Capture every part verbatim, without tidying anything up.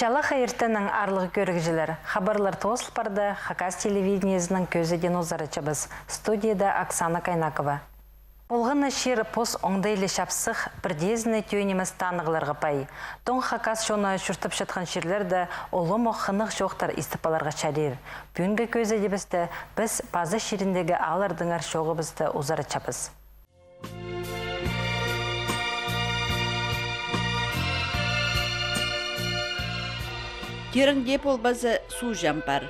Чалахай иртеннең, аарлығ кӧрігҷілер. Хабарлар тоозыл парды, Хакас телевидениезінің кӧзідиин узаратчабыс. Студияда Оксана Кайнакова. Полған на чир пос оңдайлы чапсых, пірдеезіне тӧӧй нимес танығларға пай. Тоң хакас чоны чуртапчатхан чирлерде улам ох хынығ чоохтар истіп аларға чарир. Пӱӱнгі кӧзідиибісте піс Паза чиріндегі ааллардаңар чооғыбысты узаратчабыс. Тиреңде полбаза, суғ чаң пар.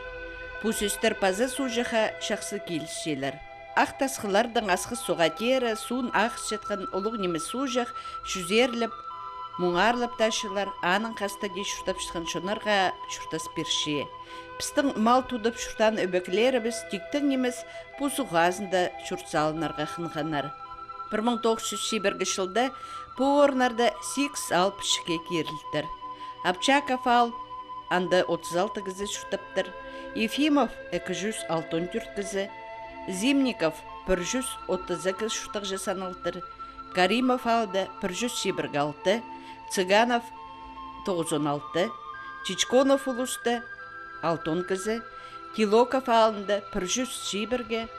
Пу сӧстер паза суғ чахха чахсы килісчелер. Ах тасхыллардаң Асхыс суға теере суун ағысчатхан улуғ нимес суғ чах чӱзерлеп, муңарлап таа чыллар, аның хаста дее чуртапчатхан чоннарға чуртас пирче. Пістің мал тудып чуртаан ӧбекелерібіс тиктең нимес пу суғ хазында чурт салынарға хынғаннар. Пір муң тоғыс чӱс чибіргі чылда пу орыннарда сигіс аал пічікке кирілтір. Апчаков аал, анда отыс алты кізі чуртаптыр, Ефимов ікі чӱс алтон тӧрт кізі, Зимников пір чӱс отыс ікі чуртағҷы саналтыр, Каримов аалда пір чӱс чибіргі алты, Цыганов тоғызон алты, Чичконов улуста алтон кізі, Тилоков аалында пір чӱс чибіргі,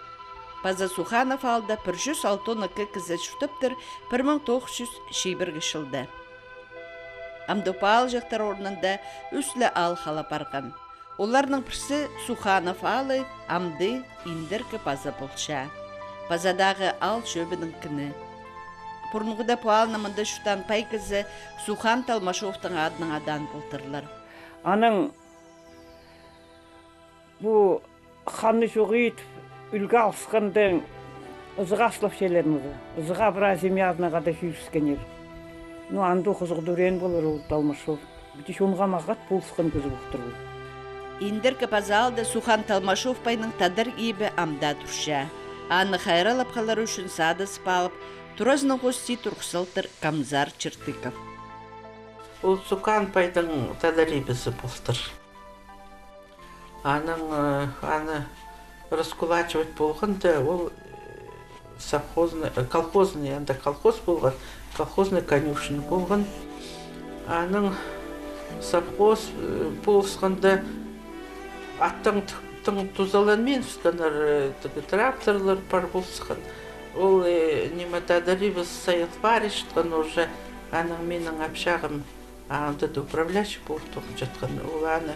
паза Суханов аалда пір чӱс алтон ікі кізі чуртаптыр пір муң тоғыс чӱс чибіргі чылда. Амды пу аалҷахтар орнында ӱс ле аал хала парған. Оларның пірсі Суханов аалы, амды Индіркі Паза полча. Пазадағы аал чӧбінің кіні. Пурунғыда пу аалны мында чуртаан пай кізі Сухан Талмашовтың адынаң адаан полтырлар. Анаң пу ханны чох ит, ӱлге алысханда, ызыға аслапчалар нооза. Ызыға прай семьязына хада чӧріскеннер. Ну, андох ызых тӧреен полар ол Талмашов. Пиди чонға мағат полысхан кізі полтыр ол. Индіркі Паза аалда Сухан Талмашов пайның тадар ибі ам даа турча. Аны хайраллап халар ӱчӱн садызып алып, туразынаң хости турғыс салтыр Камзар Чыртыков. Ол Сухан пайның тадар ибізі полтыр. Анаң, э, аны раскулачивать полғанда, ол, э, совхозный, э, колхозный, анда колхоз полған, колхозный конюшня полған. Анаң совхоз, э, полысханда, аттың т-, тың тузаланмин, станар, э, тігі тракторлар пар полысхан. Ол, э, ниме, тадар ибіс саят парчатхан уже, анаң минің апчағым анда да управляющий полып тоғынчатхан. Ол аны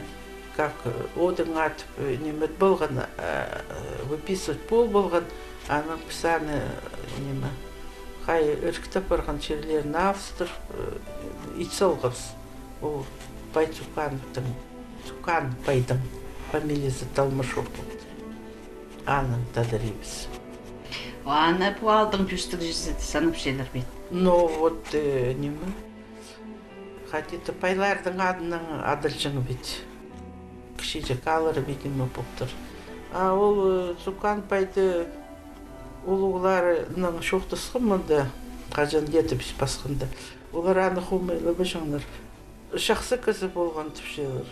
как, э, одың атып, э, ниме полған, э, выписывать пол полған, анаң піс аны, э, ниме, хай іріктеп парған чирлерін алыстырып, э, ит салғабыс. Ол пай Сухановтың, Сухан пайдың фамилиязы Талмашов полды. Аның тадар ибізі. Аны пу аалдың тӧстіг чиізі санапчалар бит. Ну вот, э, ниме, Хати-то пайлардың адынаң адалҷаң бит. Кічіҷек ааллар, видимо, полтыр. А ол, э, Сухан пайды улуғларынаң чоохтасхам мында, хаҷан летопись пасханда. Олар аны хомайлабаҷаңнар. Чахсы кізі полған тіпчелер.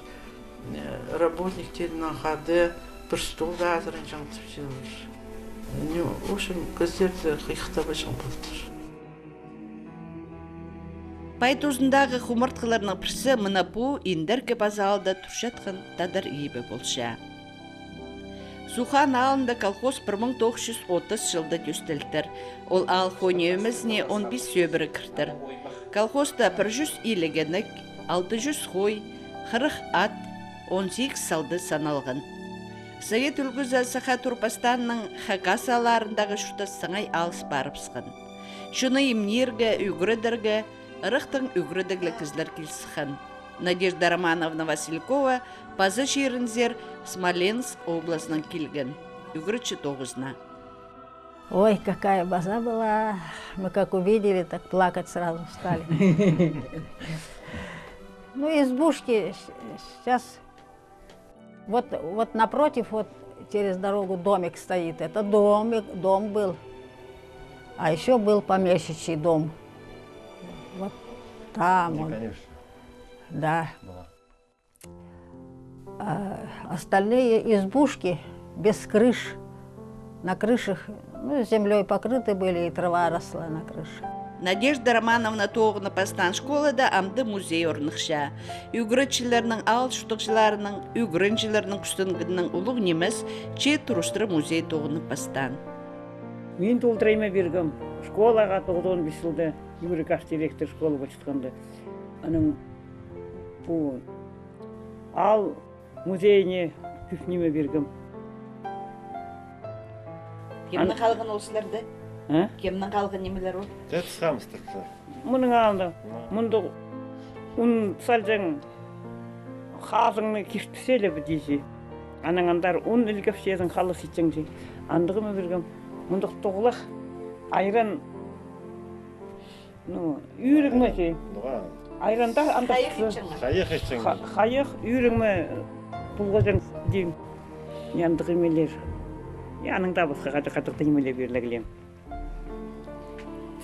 Э, работниктерінең хада пір столда азыранҷаң тіпчелер. Ну, в общем, кізілерді хыйыхтабаҷаң полтыр. Пай тузындағы хумартхыларның пірсі мына пу Индіркі Паза аалда турчатхан тадар ибі полча. Сухан аалында колхоз пір муң тоғыс чӱс отыс чылда тӧстелтір. Ол аал хонии ӧмезіне он пис сӧбіре кіртір. Колхозта пір чӱс иліг інек, алты чӱс хой, хырых ат, он сигіс салды саналған. Совет ӱлгӱзі саха турбастааннаң хакас аалларындағы чуртас саңай алыс парыбысхан. Чоны имнирге, ӱгредерге ырахтаң ӱгредігліг кізілер кил сыххан. Надежда Романовна Василькова Паза чирінзер Смоленск облазынаң килген. Ӱгретчі тоғызына. Ой, какая база была! Мы как увидели, так плакать сразу стали. Ну, избушки сейчас. Вот, вот напротив, вот через дорогу домик стоит. Это домик, дом был. А ещё был помещичий дом. Вот там он. Конечно. Да. Была. А остальные избушки без крыш. На крышах, ну, землёй покрыты были, и трава росла на крыше. Надежда Романовна тоғынып пастаан школада амды музей орныхча. Ӱгретчілернің, аал чуртағҷыларының, ӱгренҷілернің кӱстенгенінең улуғ нимес че турыстыра музей тоғынып пастаан. Мин толдыра ниме пиргем. Школаға тоғызон пис чылда, Юрий Каш директор школа полчатханда. Анаң пу аал музейіне кӧп ниме пиргем. Кемнің халған ол сірерде? А? Кемнің халған нимелер ол? Тетіс хамыстырды. Мының алды. Мына. Мында ун салҷаң, хазыңны киртіп салып тиҷең. Анаң андар ун ілгепчезің, халас итчең чи. Андағ ниме пиргем. Мындағ тоғылах, айран, ну, ӱрігме чи. Айранда андағ хайах итчең. Хайах итчең. Ха-, хайах, ӱрігме пулғаҷаң тиҷең. Андағ нимелер. Я, анаң даа пасха хайдағ-хайдағ нимелер пирілген.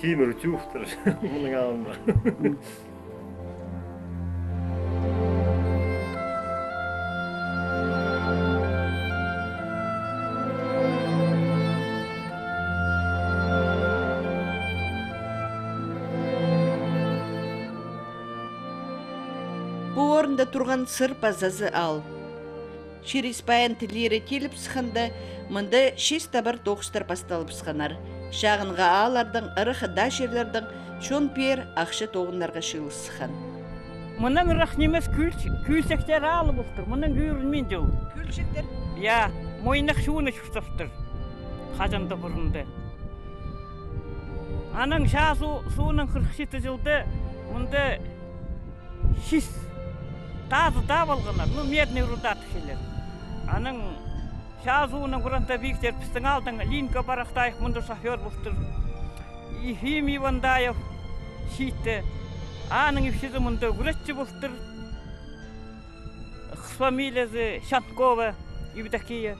Тимір тюктір. Мының алнында. Пу орында турған Сыр Пазазы аал. Чир Испайын тіллері тиліп сыхханда, мында чис табар тоғыстар пасталып сыхханнар. Чағынғы ааллардаң, ырах даа чирлердең чон пеер ахча тоғынарға чыылыс сыххан. Мының ырах нимес Кӱл-, Кӱлчектер аалы полтыр, мының ӱрінмин чол. Кӱлчектер? Я, Мойнах чоны чуртаптыр. Хаҷан даа пурунда. Анаң чаа су-, соонаң хырых читі чылда мында чис тазы таап алғаннар, ну, медный руда тіпчелер. Анаң чаа соонаң пурунда пиктер пістің аалдаң Линка Барахтаев мында шофёр полтыр. Ефим Ивандаев чиитті. Аның ипчізі мында ӱгретчі полтыр. Хыс фамилиязы Чанкова Евдокия.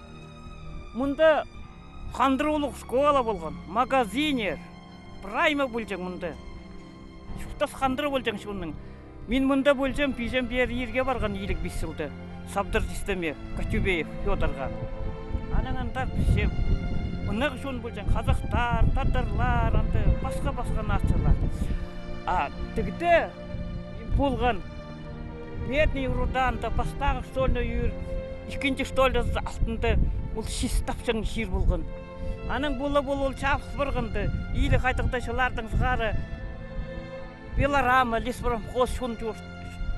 Мында хандыра улуғ школа полған, магазиннер. Прай ниме полҷаң мында. Чуртас хандыра полҷаң чонның. Мин мында полҷам, пиҷем пеер ирге парған илиг пис чылда. Сабдар чистеме, Кочубеев Фёдорға. Анаң андар пісчем. Мынағ чон полҷаң, хазахтар, татарлар, анда пасха-пасха нациялар. А тігде полған Медный руда анда пастағы стольный ӱр, ікінҷі стольда алтында ол чис тапчаң чир полған. Анаң пу ла пу ол чабыс парғанда, илиг хайдағ даа чыллардаң сығара пилорама, леспромхоз чон чур-,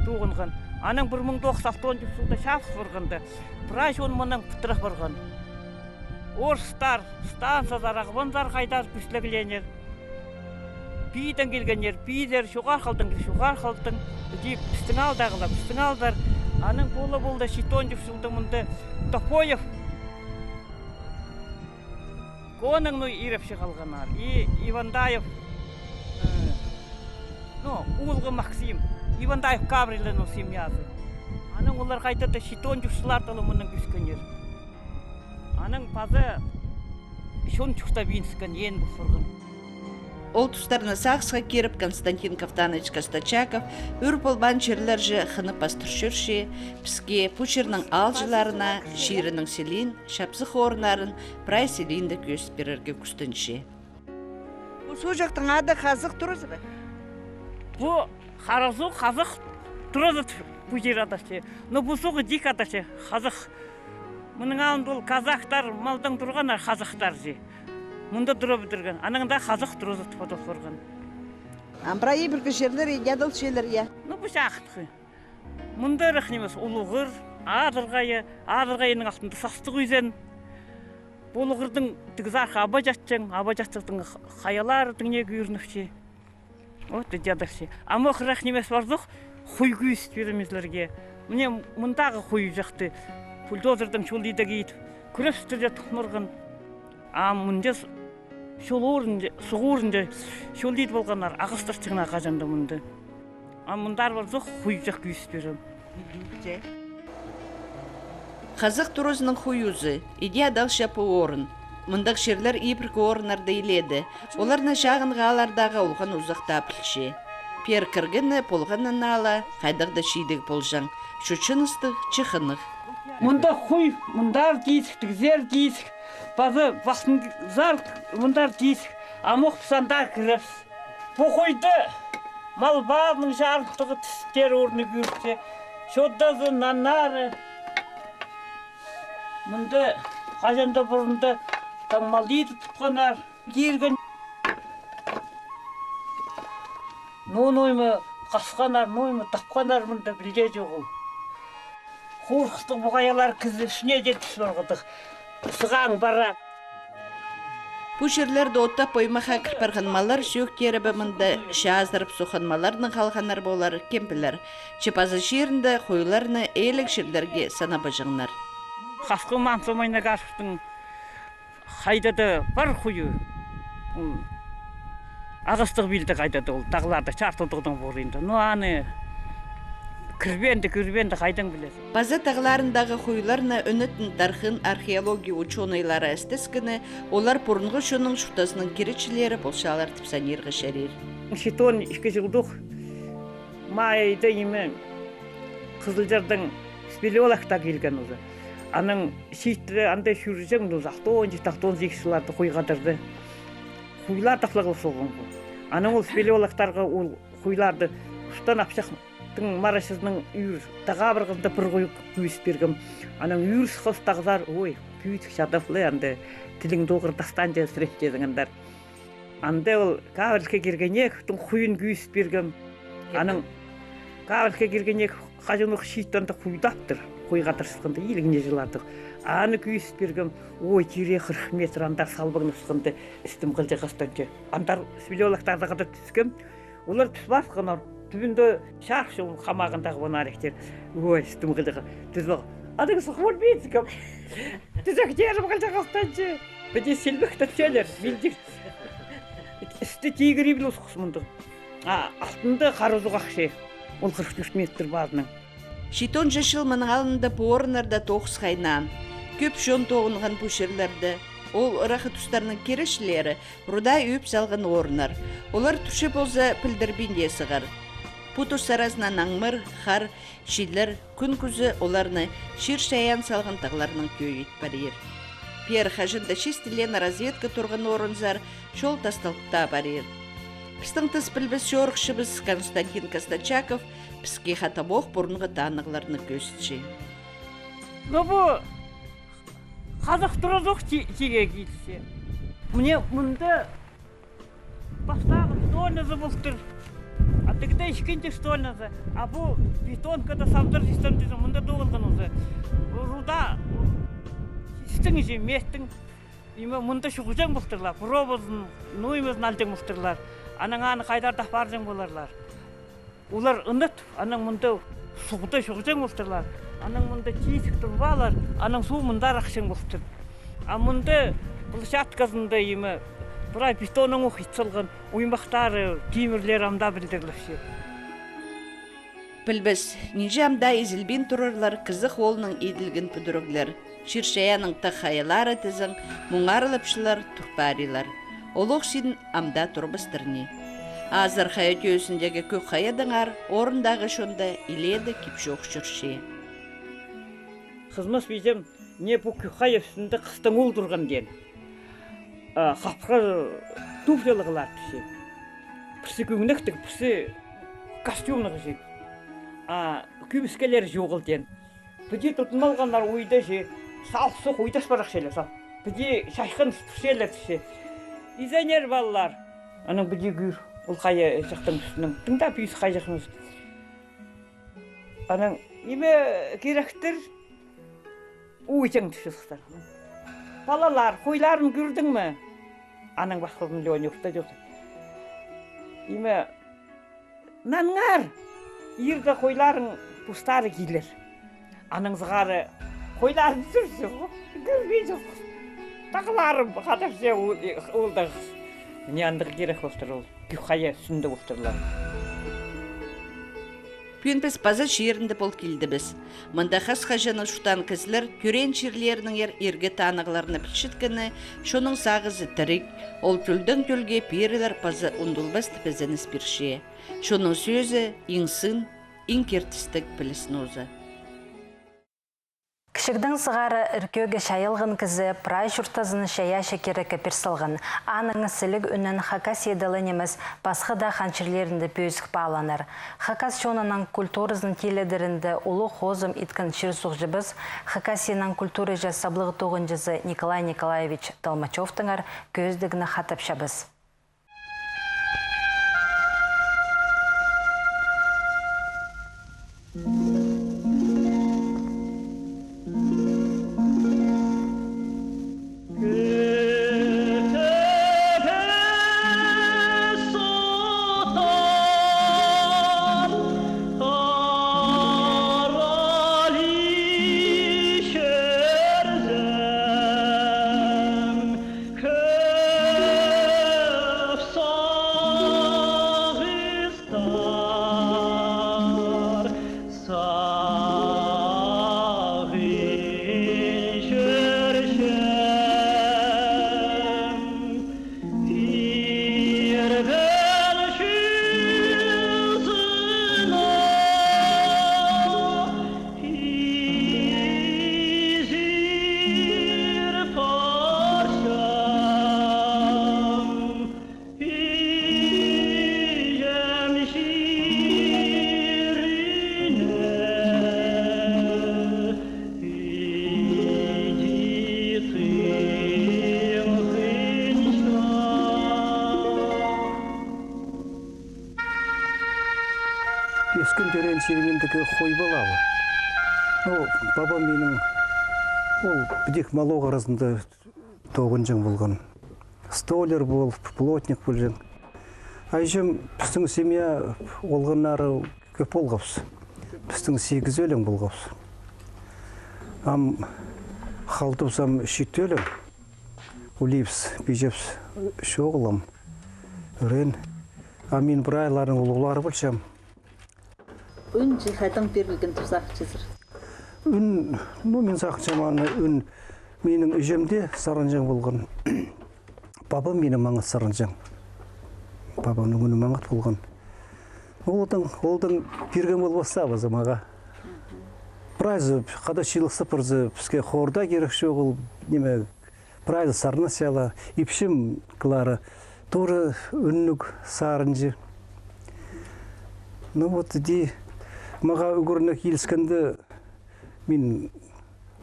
тоғынған. Анаң пір муң тоғыс чӱс алтон чылда чабыс парғанда, прай чон мынаң пытырап парған. Орыстар, станцияда, ағбанзар хайдар кӱслеглеңер. Пиидең килгеннер, пиилер, чоғар халдаң килген, чоғар халдаң. Іди пістің аалдағылар, пістің аалдар. Анаң пу ла пу читон чӱс чылдаң мында Топоев коонаң, ну, ирепче халғаннар. И Ивандаев, э, ну, улғы Максим, Ивандаев Гавриланың семьязы. Анаң олар хайда даа читон чӱс чылларда ла мынаң кӧскеннер. Анаң паза чон чуртап ииніскен, ин пол парған. Ол тустарны сағысха киріп, Константин Кафтанович Костачаков ӱр полбаан чирлерҷе хынып пастыр чӧрче, піске, пу чирнің аалҷыларына, чирінің сілиин, чапсых орыннарын, прай сілиин дее кӧзіт пирерге кӱстенче. Пу суғҷахтың ады Хазых туразы ба? Пу Харазу Хазых туразы, пу чир адалча. Но пу суғ дик адалча, Хазых. Мының алнында ол казахтар малдаң турғаннар, хазахтар чи. Мында тура пӱдірген. Анаң даа Хазых туразы тіп адал парған. Ам прай ибіркі чирлер иди адалчалар, я. Ну, пу чахынғы. Мында ырах нимес, улуғ ыр, Адырғайы, Адырғайының алтында Састығ ӱзен. Пу улуғ ырдың тігізі арха Абаҷатчаң, Абаҷатчыхтың х-, хайалары тың неге ӱрініпче. Вот, иди адалча. Ам ох ырах нимес парзох, хуй кӧзіт пирем сірерге. Мына мындағы хуй чахты бульдозердең чол идерге ит кӱрепстерге тудынған. А мында с-, чол орнында, суғ орнында чол идіп алғаннар, ағастар тың на хаҷан даа мында. А мындар парзох, хуй чах кӧзіт пирем. Хазых туразының хуюзы, иди адалча пу орын. Мындағ чирлер ибіркі орыннарда илееде. Оларны чағынғы ааллардағы олған узахта пілче. Пеер кіргені полғаннаң ала, хайдағ даа чидіг полҷаң. Чучыныстығ, чыхынығ. Мында хуй, мындар тизік, тігзер тизік. Паза пастынзар мындар тизік. Ам ох піс андар кірербіс. Пу хойда мал пазының чарыхтығ тістер орны кӧрче. Чодазы, наннары. Мында хаҷан даа пурунда там мал иді тутханнар. Кирген. Ну, ноо ниме хасханнар, ноо ниме тапханнар мында, пілҷе чоғыл. Хорыхтығ пу хайалар кізі ӱсіне дее тӱс парғадығ. Сығаң пара. Пу чирлерде оттап-оймахха кір парған маллар сӧӧктері бе мында, чазырып соххан малларның халғаннары полар, кем пілер. Че паза чирінде хойларны ээліг чирлерге санабаҷаңнар. Хасхы Мансо Майнагашевтің хайда-да пар хойы. Ол ағастығ пилді хайда-да, ол тағларда, Чар-Тудуғның пурунда. Но аны кірбеенде, кӧрбеенде хайдаң пілер. Паза тағларындағы хойларны ӱнетін тархын археология учёныйлары істескені, олар пурунғы чонның чуртазының киречілері полчалар тіп санирға чарир. Читон ікі чылдығ май айда, име, Хызылчардаң спелеологтар килген уже. Анаң чиитте анда чӧрҷең, ну, алтон чиит, алтон сигіс чылларда хой хадарда. Хойлар тапла хылып салған пу. Анаң ол спелеологтарға ол хойларды устан апчах тың марачызының ӱр тағаа парғанда пір хой кӧзіт пиргем. Анаң ӱр сыххас тағзар, ой, пӱӱдік чадавлы, анда тілің тоғыр тастаанҷа сіреп тезің андар. Анда ол Кавелке Киргенековтың хойын кӧзіт пиргем. Анаң Кавелке Киргенеков хаҷанох чиитте анда хой таптыр, хой хадар сыхханда, илиг не чыллардығ. Аны кӧзіт пиргем, ой, тире хырых метр андар салбаңнап сыхханда істім хылҷа хастанча. Андар спелеологтарды хадар тӱскем. Олар тӱс пасханнар, тӱбінде чарых чол хамағындағы фонарьтер. Ой, істім хылҷа хас-, тӱзек. Анаң сых ӧлбеен сікем. Тӱзек терім хылҷа хастанча. Піди сілбектеп чӧлер, милдір. Істі тигірі піле сухсымындығ. А алтында хара узуғ ахча. Ол хырых тӧрт метр пазынаң. Читонҷа чыл мының алнында пу орыннарда тоғыс хайнаан. Кӧп чон тоғынған пу чирлерде. Ол ыраххы тустарның киречілері руда ӧп салған орыннар. Олар тӱрче полза, пілдірбин дее сығар. Пу тус аразынаң аңмыр, хар, чилер, кӱн кӱзі оларны чир-чайаан салған тағларнаң тӧӧй ит парир. Пеер хаҷан даа чистілеен разведка турған орынзар чол тасталып таа парир. Пістің тыс пілбес чорыхчыбыс Константин Костачаков піске хатабох пурунғы танығларны кӧзітче. Но пу хазах туразох ти-, тиге килче. Мына мында пастағы стольназы полтыр. А тігде ікінҷі стольназы. А пу бетонкада сабдар чистен тізі, мында тоғынған уже. Руда чистің же, меттің. Име мында чуғҷаң полтырлар, проводын, ну, имезін алҷаң полтырлар. Анаң аны хайдар даа апарҷаң поларлар. Олар ынат, анаң мында суғда чуғҷаң полтырлар, анаң мында чиизік турбаалар, анаң суғ мында арахчаң полтыр. А мында площадказында, име, прай бетоннаң ох ит салған, оймахтары, тимірлері ам даа пілдірлепче. Пілбес, нинҷе ам даа изілбин турарлар Кізі холынаң иділген пӱдіріглер. Чир-чайаанның тағ хайалары тізең муңарлапчалар, тур парирлар. Олох син ам даа турбастар ни. Азар хая тӧӧзіндегі Кӧк хайадаңар орындағы чон даа илееде кип-чоох чӧрче. Хызмас пиҷем, не пу Кӧк хая ӱстӱнде хыстың ол турған теен. А, хапха туфлялығлар тізе. Пірсі кӧңнектіг, пірсі костюмнығ тізе. А кӧбіскелер чоғыл теен. Піди тудын алғаннар ойда же, салып сох ойдас парахчалар, сал. Піди чайхыныс пірчелер тізе. Изенер палалар. Анаң піди кӧр, ол хая чахтаң ӱстӱнең. Тыңда пӱӱс хай чахтаң ӱс. Анаң име киректер уйҷаң тӱсче сыхтар. Палалар, хойларын кӧрдің ме? Анаң пасхазын Лёня урта чоохтап. Име, наныңар, ирде хойларың пустары килер. Анаң сығара хойларын сӱрче, кӧрбинче. Тағларым хадарча ол, ол даа хыс. Мына андағ кирек полтыр ол. Кӧк хая ӱстӱнде полтырлар. Пӱӱн піс Паза чирінде пол килдібіс. Мында хас-хаҷаннаң чуртаан кізілер тӧреен чирлерінеңер иргі танығларны пілчеткені, чонның сағызы тіріг, ол тӧлдең тӧлге пирілер паза ундулбас тіп ізеніс пирче. Чонның сӧзі — иң сын, иң киртістіг піліс нооза. Кічігдең сығара ӧркӧӧге чайалған кізі прай чуртазын чайаачы кирекке пир салған. Аның сіліг ӱнін Хакасияда ла нимес, пасха даа хан чирлерінде пӧзік пааланар. Хакас чонының культуразын тилідерінде улуғ хозым иткен чир-суғҷыбыс, Хакасияның культураҷа саблығ тоғынҷызы Николай Николаевич Толмачевтеңер кӧзідігні хатапчабыс. Ӧскен-тӧреен чирім мындағ хой палаа. Ну, пабам минің, ол піди мал оғыразында тоғынҷаң полған. Столяр полып, плотник полҷаң. А іҷем, пістің семья олғаннары кӧп полғабыс. Пістің сигізӧлең полғабыс. Ам халтыбыс ам читӧлең. Улибіс, пиҷепс, чоғыл ам. Ӱреен. А мин прай оларның улуғлары полчам. Ӱн чіли хайдаң пирілген тіп сағынчазар? Ӱн, ну, мин сағынчам аны, ӱн минің іҷем дее сарынҷаң полған. Пабам минің маңат сарынҷаң. Пабамның ӱні маңат полған. Олдың, олдың пирген полбас таа паза мағаа. Прайзы, хада чыылыстап парза, піске хорда кирек чоғыл, ниме, прайзы сарнасчалар, ипчім Клара, тоже ӱнніг сарынҷы. Ну вот, іди, мағаа ӱгренерге киліскенде, мин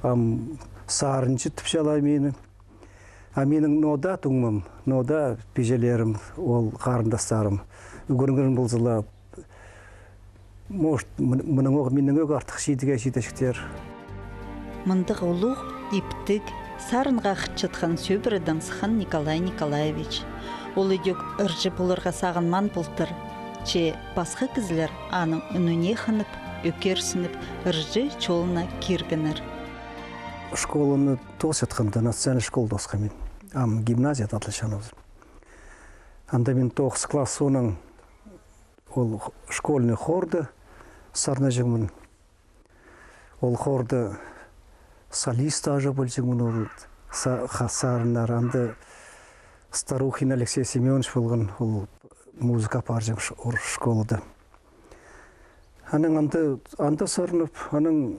ам сарынҷы тіпчелер мині. А минің нода туңмам, нода пиҷелерім, ол харындастарым ӱгренген ползалар, может, мын-, мыннаң ӧк, миннең ӧк артых читіге читчектер. Мындағ улуғ, иптіг, сарынға хынчатхан сӧбіредең сыххан Николай Николаевич. Ол идӧк ырҷы поларға сағынмаан полтыр, че пасха кізілер аның ӱніне хынып, ӧкерсініп, ырҷы чолына киргеннер. Школаны тоосчатханда, национальный школа тоосхам мин. Ам гимназияда атласчаңмын. Анда мин тоғыс класс соонаң ол х-, школьный хорда сарнаҷаңмын. Ол хорда солист тоже полҷаңмын, ол са-, ха-, сарыннар. Анда Старухин Алексей Семёнович полған, ол музыка апарҷаң ш-, ор-, школада. Анаң анда, анда сарнап, анаң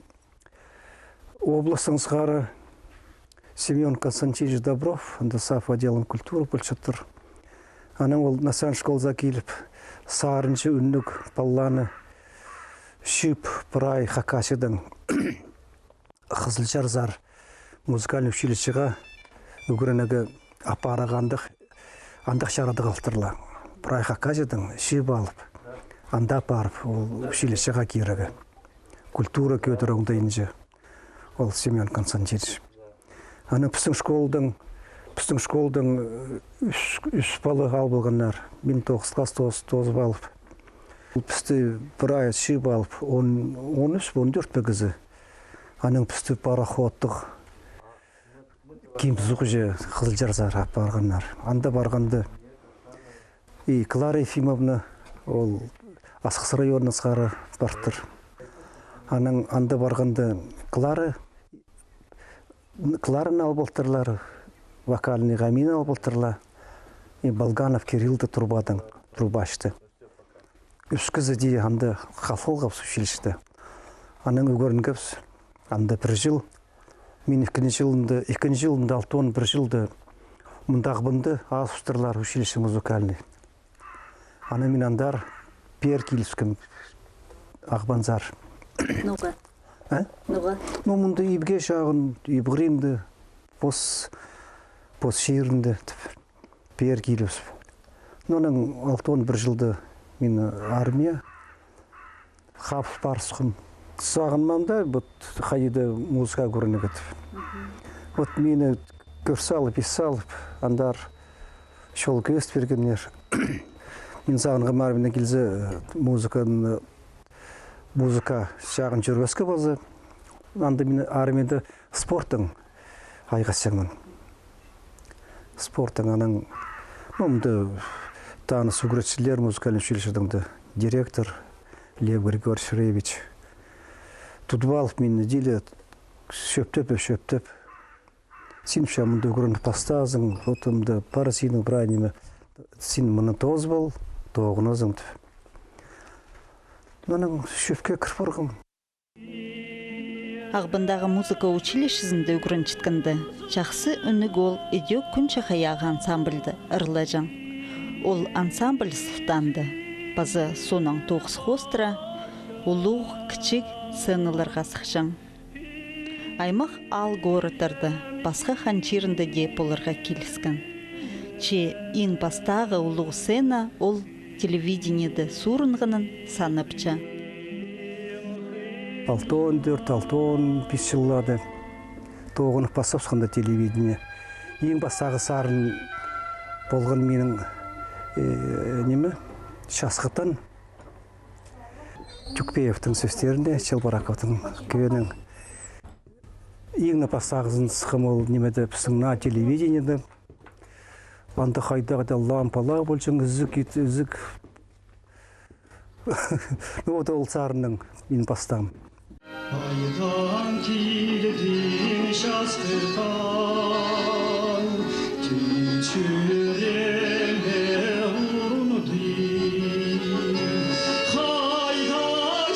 областаң сығара Семён Константинович Добров, анда зав. Отделом культуры полчаттыр. Анаң ол национальный школазар киліп, сарынҷы ӱнніг палаларны чыып, прай Хакасиядаң Хызылчарзар музыкальный училищеға ӱгренерге апарарға андағ, андағ чарадығ алтырлар. Прай Хакасиядаң чыып алып, анда апарып, ол училищеға кирерге. Культура кӧдірерге оңдайынҷа ол Семён Константинович. Анаң пістің школдаң, пістің школдаң, э, ӱс, ӱс пала ал полғаннар. Мин тоғыс класс тоос-, тоозып алып. Пісті прай чыып алып, он, он ӱс, он тӧрт пе кізі. Анаң пісті пароходтығ Ким Сухче Хызылчарзар апарғаннар. Анда парғанда, и Клара Ефимовна, ол Асхыс районнаң сығара партыр. Анаң анда парғанда Клара, Клараны ал полтырлар, вокальный Ғамины ал полтырлар. И Болганов Кирилл дее трубадаң, трубачты. Ӱс кізі дее анда хал полғабыс училищеде. Анаң ӱгренгебіс анда пір чыл. Мин ікінҷі чылында, ікінҷі чылында, алтон пір чылда мында Ағбанда азыбыстырлар училище музыкальный. Аны мин андар пеер килібіскем Ағбанзар. Ноға? А? Ноға? Ну, мында ибге чағын, иб хыринда, пос, пос чирінде, тіп, пеер килібіс. Ну, анаң алтон пір чылда мин армия хабыс парысхам. Сағынмаам даа, вот, хайди музыка ӱгренерге тіп. Вот мині кӧр салып, ис салып, андар чол кӧзіт пиргеннер. Мин сағынғам, армиядаң килзе, музыканы, музыка чағын чӧрбеске полза, анда мин армияда спорттаң айғасчаңмын. Спорттаң анаң, ну, мында таныс ӱгретчілер музыкальный училищедаң, директор Лев Григорьевич Ревич тудып алып, мині диле чӧптеп, чӧптеп. Син че мында ӱгреніп пастаазың, вот мында пар синің прай ниме, син мыны тоозып ал, тоғынарзың, тіп. Анаң чӧпке кір парғам. Ағбандағы музыка училищезінде ӱгренчеткенде, чахсы ӱнніг ол «Идӧк кӱн чахайағы» ансамбльде ырлаҷаң. Ол ансамбль сылтаанда паза соонаң тоғыс хоостыра улуғ, кічіг сценаларға сыхчаң. Аймах аал-городтарда, пасха хан чирінде дее поларға киліскен. Че иң пастағы улуғ сцена ол телевидениеде суурынғанын санапча. Алтон тӧрт, алтон пис чылларда тоғынып пастапсханда телевидение. Иң пастағы сарын полған минің, э, ниме, «Часхы таң». Тюкпеевтің сӧстеріне, Челбораковтың кӧнің. Иң не пастағызын сыххам ол нимеде, пістің на телевидениеде. Анда хайдағ-да лампалар полҷаң, ізік, ит-, ізік. Ну, вот ол сарынның мин пастаам. Хайдаң килдің, Часхы таң, тӱн чӱрееме урунды. Хайда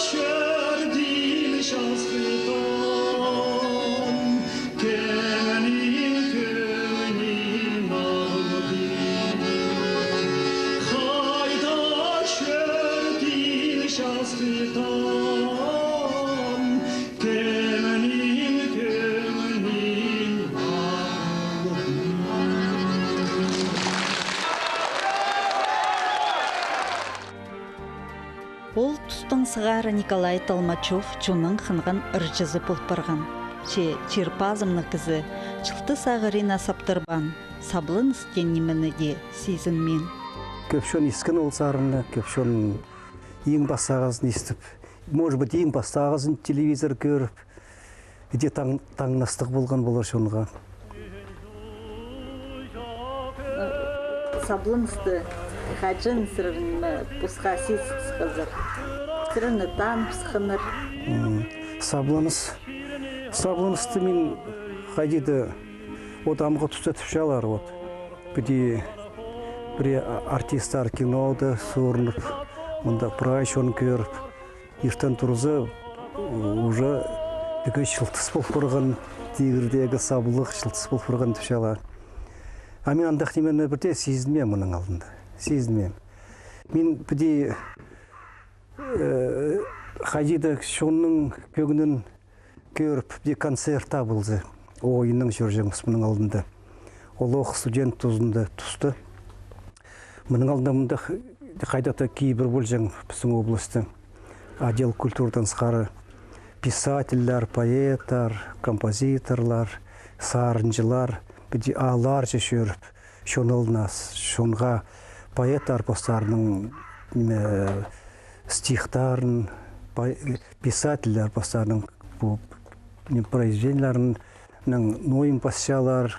чӧрдің, Часхы таң, кемнің кӧңнін алды. Хайда чӧрдің, Часхы таң, кемнің кӧңнін алды. Ол тустаң сығара Николай Толмачев чонның хынған ырҷызы пол парған. Че чир пазымнығ кізі чылтыс ағырина саптырбаан, сабланыс теен нимені дее сизінмеен. Кӧп чон искен ол сарынны, кӧп чон иң пастағызын истіп, может быть, иң пастағызын телевизор кӧріп, иди таң-, таңнастығ полған полар чонға. Сабланысты хаҷан сірер ниме пасха сизібісхезер? Сірерні таныбысханнар. М, сабланыс. Сабланысты мин хайди-да, вот, амғы туста тіпчелер, вот. Піди пірее артисттер кинода суурынып, мында прай чон кӧріп, иртен турза, уже тігі чылтыс пол парған, тигірдегі саблығ чылтыс пол парған тіпчелер. А мин андағ нимені пірдее сизінмеем мының алнында. Сизінмеем. Мин піди, э, хайди-да чонның кӧңнін кӧріп, піди концерт таа полза, ойыннаң чӧрҷеңміс мының алнында. Ол ох студент тузында, туста. Мының алнында мында х-, хайдағ-да кибір полҷаң пістің областьта. Отдел культурадаң сығара писательлер, поэттер, композиторлар, сарынҷылар, піди аалларҷа чӧріп, чон алнына, чонға поэттер постарының, ниме, стихтарын, по-, писательлер постарының пу, ниме, произведениелерінің ноо пасчалар,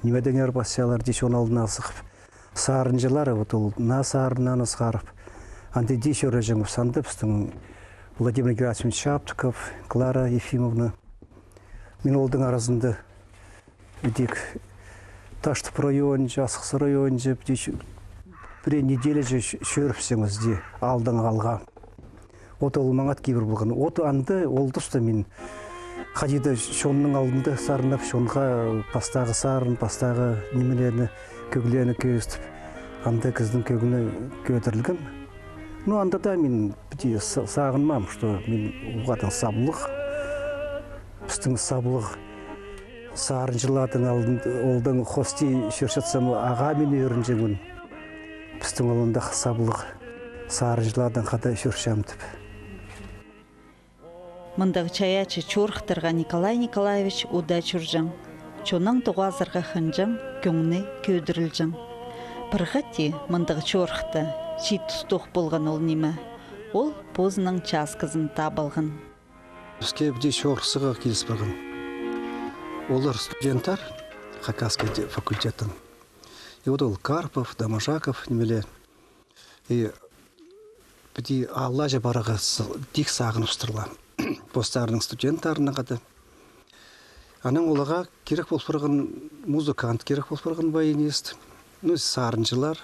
нимедеңер пасчалар, дее чон алнына сығып. Сарынҷылар, вот ол наа сарыннарны сығарып. Анда дее чӧрҷеңміс, анда пістің Владимир Герасимович Чаптыков, Клара Ефимовна. Мин олардың аразында идӧк Таштып районынҷа, Асхыс районынҷа, піди чӧ-, пірее неделяҷа чӧ-, чӧрібісчеңміс дее, аалдаң аалға. Вот ол маңат кибір полған. Вот анда, ол туста мин Хайди даа чонның алнында сарнап, чонға пастағы сарын, пастағы нимелерні, кӧглерні кӧзітіп, анда кізінің кӧңні кӧдірілген. Ну, анда даа мин піди са-, сағынмаам, что мин уғаа даа саблығ. Пістің саблығ сарынҷыларның алнын-, оларның хости чӧрчетсем, ағаа мин ӧрінҷеңмін. Пістің алнында саблығ сарынҷыларнаң хада чӧрчем тіп. Мындағ чайаачы чорыхтарға Николай Николаевич удаа чӧрҷең. Чоннаң тоғазарға хынҷаң, кӧңні кӧдірілҷең. Пір хати мындағ чорыхта чиит тустығ полған ол ниме. Ол позының часказын таап алған. Піске піди чорыхсыға киліс парған. Олар студенттер Хакасский де-, факультеттің. И вот ол Карпов, Доможаков, нимелер. И піди алҷа парарға с-, тик сағыныбыстырлар. Постарының студенттарына хада. Анаң оларға кирек пол парған музыкант, кирек пол парған баянист. Ну, сарынҷылар.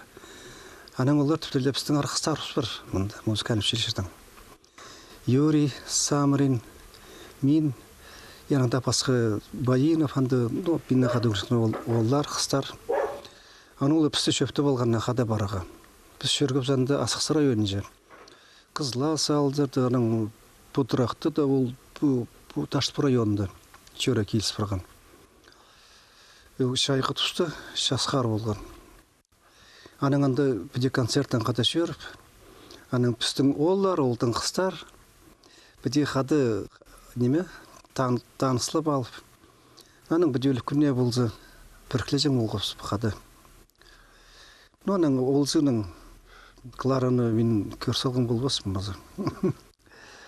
Анаң олар тіпті ле пістің арғыстарыбыс пар. Мында музыкальный училищетің. Юрий Самарин, мин, и анаң даа пасха Баинов, анда, ну, миннең хада ӱгренчеткен ол, олар, хыстар. Анаң олар пісті чӧптеп алғаннар хада парарға. Піс чӧргебіс анда Асхыс районынҷа. Хызыллар салдырды, анаң пу тырахты даа ол пу, пу Таштып районында чӧре киліс парған. Чайғы туста часхар полған. Анаң анда піди концерттең хада чӧріп, анаң пістің ооллар, олтың хыстар, піди хада, ниме, тан-, таныслап алып. Анаң піди ӱлӱкӱннер полза, піріктілҷең полғабыс хада. Ну, анаң ол сынның Клараны мин кӧр салған полбаспын паза.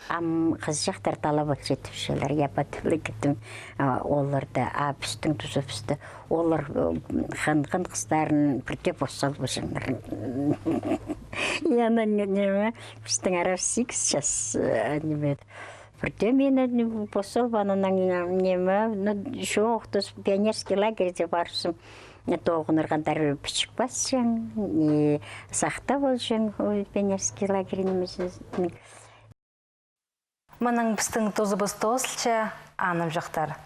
Ам хызыҷахтар талап алча тіпчелер, я подумала киттім, а, оларда, а пістің тузыбыста олар, м, хынған хыстарын пірдее пос салбаҷаңнар. И анаң не-, ниме, пістің арабыс сигіс час, э, ниме. Пірдее мин, э, пос салбаан, анаң, ниме, ну, чоохтас пионерский лагерьде парыбысым, тоғынарға андар пічік пасчаң, и сахта полҷаң, ол пионерский лагерь нимезі. Мының пістің тузыбыс тоозылча, анымҷахтар.